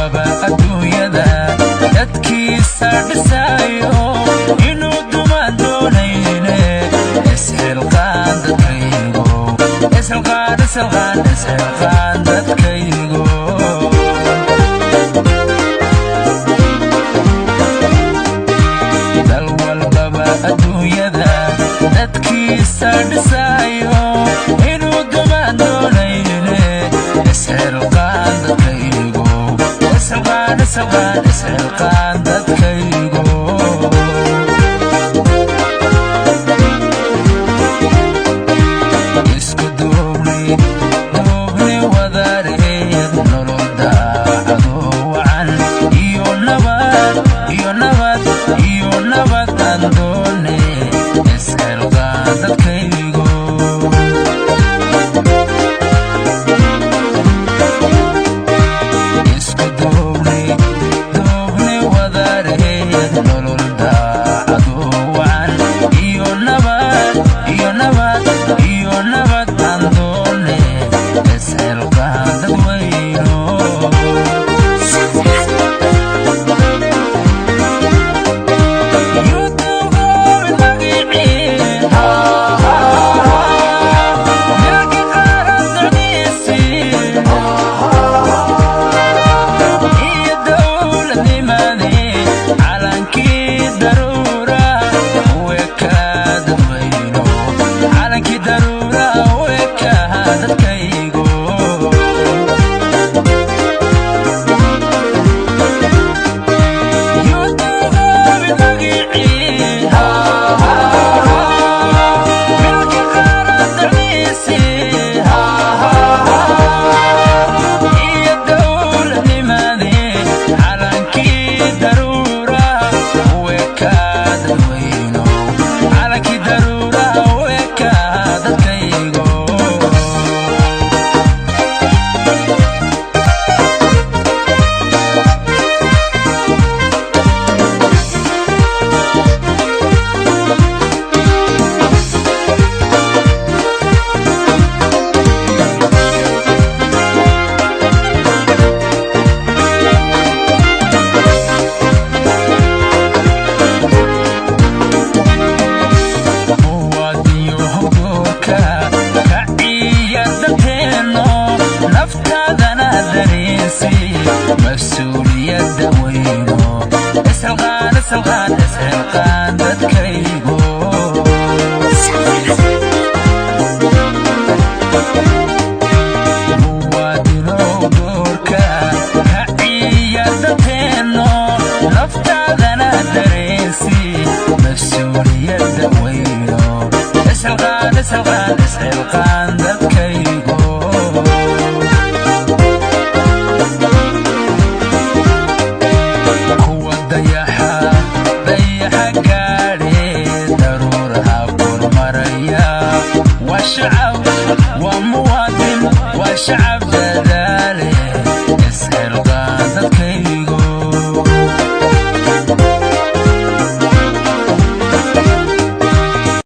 Walbaba adduunyada dadkiisa dhisaayo inuu dumaan doonayne, isxilqaan dadkaygo, isxilqaan, isxilqaan, isxilqaan dadkaygo. Dal walbaba adduunyada dadkiisa dhisaayo inuu dumaan doonayne, isxilqaan dadkaygo, isxilqaan, isxilqaan, isxilqaan dadkaygo. Isku duubni duubni wadareed, nolol daacado wacan iyo nabad, iyo nabad, iyo nabad aan doone, isxilqaan dadkaygo. Isku duubni duubni wadareed, nolol daacado wacan iyo nabad, iyo nabad, iyo nabad aan doone, isxilqaan dadweyno. Iyo dowladnimadii calankii daruura wekaa dadweyno, calankii daruura wekaa dadkaygo. Iyo dowladnimadii calankii daruura wekaa dadweyno, calankii daruura wekaa dadkaygo. Muwaadinyo howdoorka ka ciyaar dalkeenno, naftaadana dareensi mas-uuliyadda weyno, isxilqaan, isxilqaan, isxilqaan dadkaygo. Muwaadinow doorka ka ciyaar dalkeenno, naftaadana dareensi mas-uuliyadda weyno, isxilqaan, isxilqaan, isxilqaan dadkaygo. Kuwa dayaxa dayaxa gaadhe daruuraha kormaraya waa shacab, waa muwaadin, waa shacab.